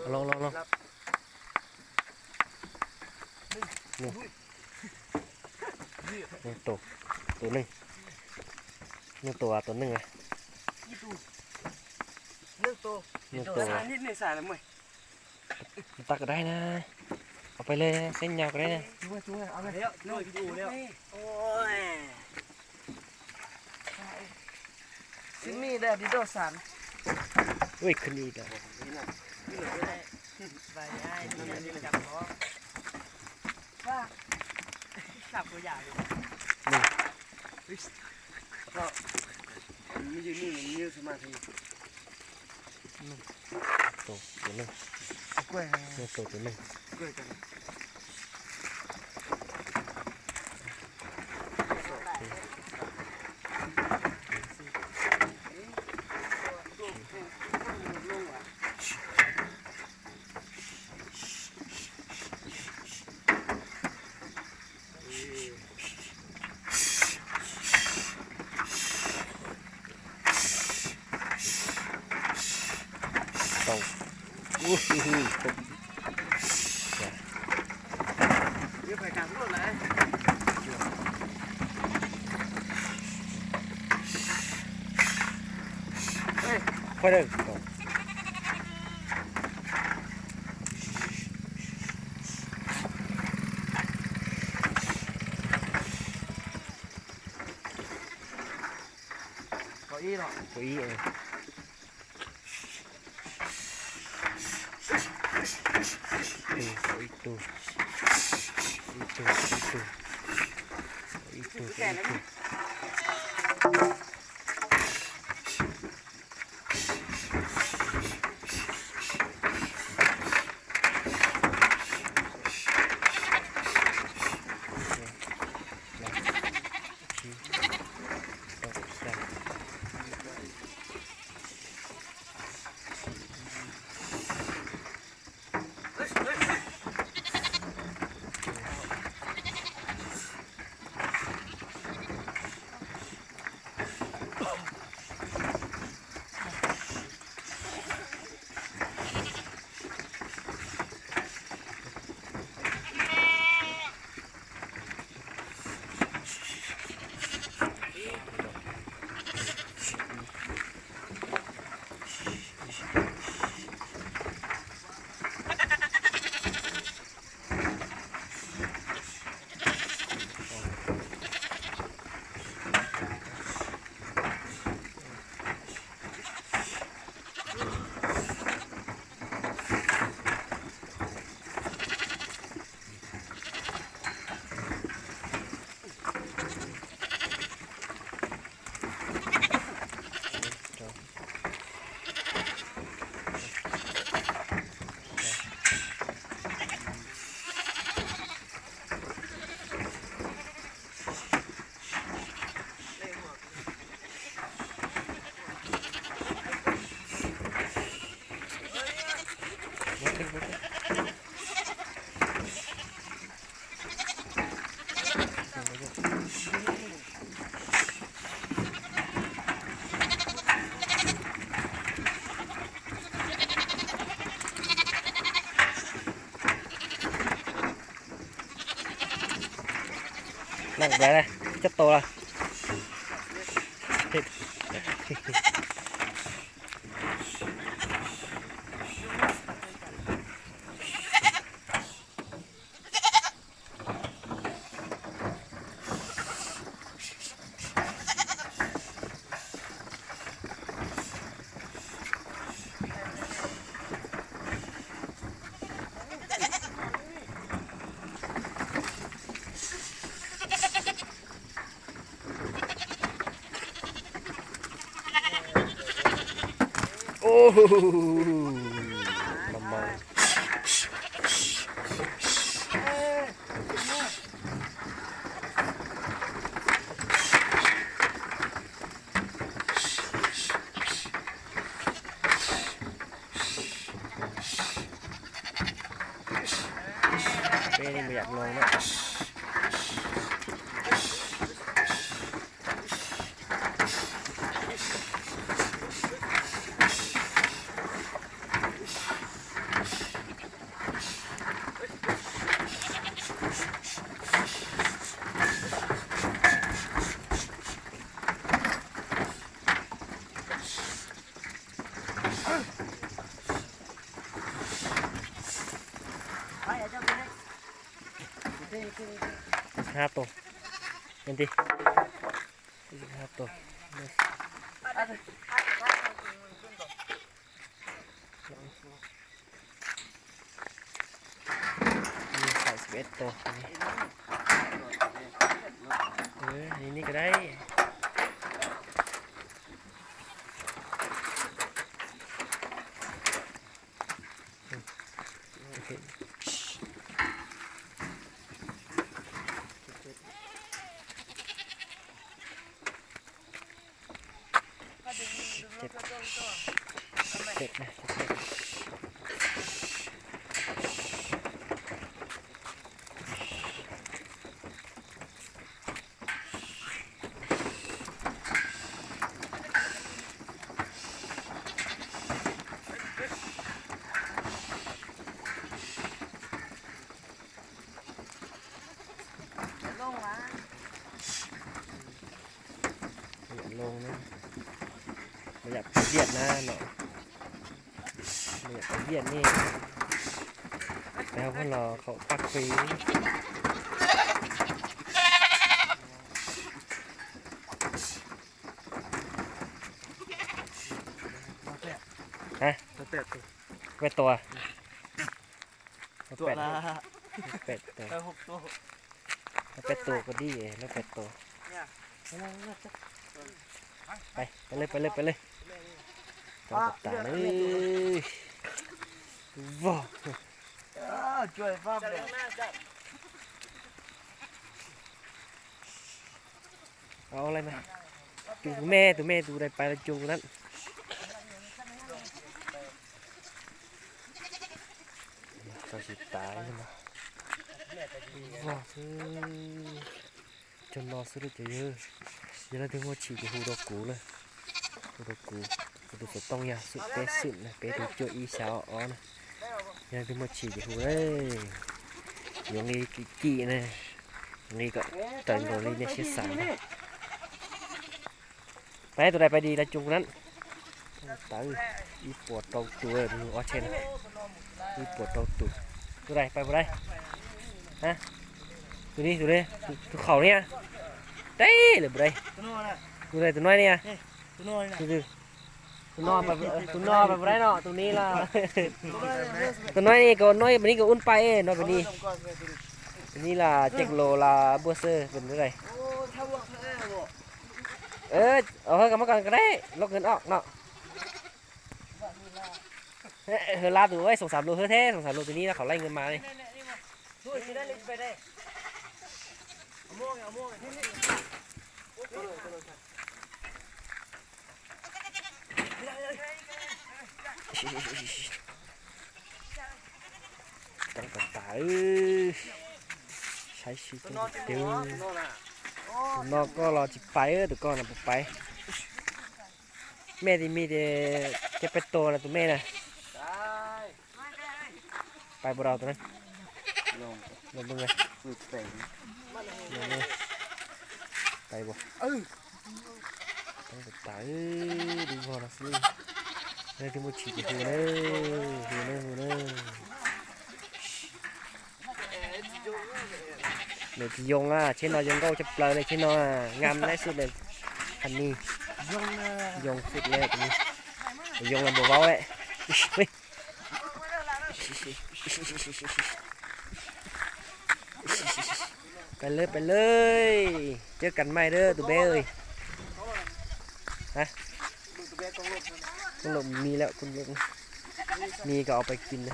Los, los, los. Tus, tus neeg. Neeg tus, tus neeg. Neeg tus. Tag kawg daim na. Au pais le, xeeb nyo kawg daim na. Ui, khwv nws da. Tus, tus neeg. Tus, tus neeg. Tau. Khob dawb. Kaum ib, ib tug, ib tug, ib tug, ib tug, ib tug. Nặng quá này, chất tô rồi. Ôh, mos mos. Peb mus yam no na. Hab tus, ntij, hab tus. Xais peb tus. Ni ni ko dai. Yam loo na, yam pab viaj na no, yam pab viaj ne, peb ho los qhov paj khuv. Peb tus, peb tus, peb tus ko dib, peb tus. Peb lawm, peb lawm, peb lawm. Tau tas tas lawm. Vog. Tus me, tus me tus dais pais los cuag kuv na. Tsis tas, vog xwb. Cog no xwb lawm cov yawg. Yog leej twg muaj tshis ces hu rau kuv na. Hu rau kuv, kuv tus xov tooj yog xum peb xum na, peb tus cuaj ib xya ob ob na. Yog leej twg muaj tshis ces hu na. Yuav nqi kim kim na, yuav nqi kom raws nkaus li nej siab xav na. Peb tus dais pais di los cuag kuv na. Tawv, ib puas rau tus, ob tsheb na, ib puas rau tus. Tus dais pais puas dais? Tus ni, tus ni, tus khaum ni. Deb lawm puas dais? Tus dais tus no ni. Tus no, tus no pais puas dais no, tus ni los. Tus no ni, tus no pais ni, tus un pais no pais ni. Tus ni los ceg los los npuaj xwb tus dais. Hwb, koj muab koj dais loj kawg no no. Hwb, lab tus, xoom xam lus hwb thiab, xoom xam lus tus ni los khaum leej mas li. Coob tas tas, saib seb coob tiag. Tus no koj los tsis pais, tus koj no puas pais? Mej tis mi tis, coj peb tus na tus mej na. Pais puas rau tus na? Pais puas? Coob tas tas, dub vog no xwb. Leej twg muaj tshis ces hu na, hu na, hu na. Nws tsis yoo a, tsheb no zoo nkauj tshaj plaws li, tsheb no ngam lawm xwb li. Hais ni, yoo xwb li, yoo los npau vaub lawm. Pais lawm, pais lawm, coj kas mais lawm tus peb. Koob lom mis lawm, koob lom mis kom pais kis.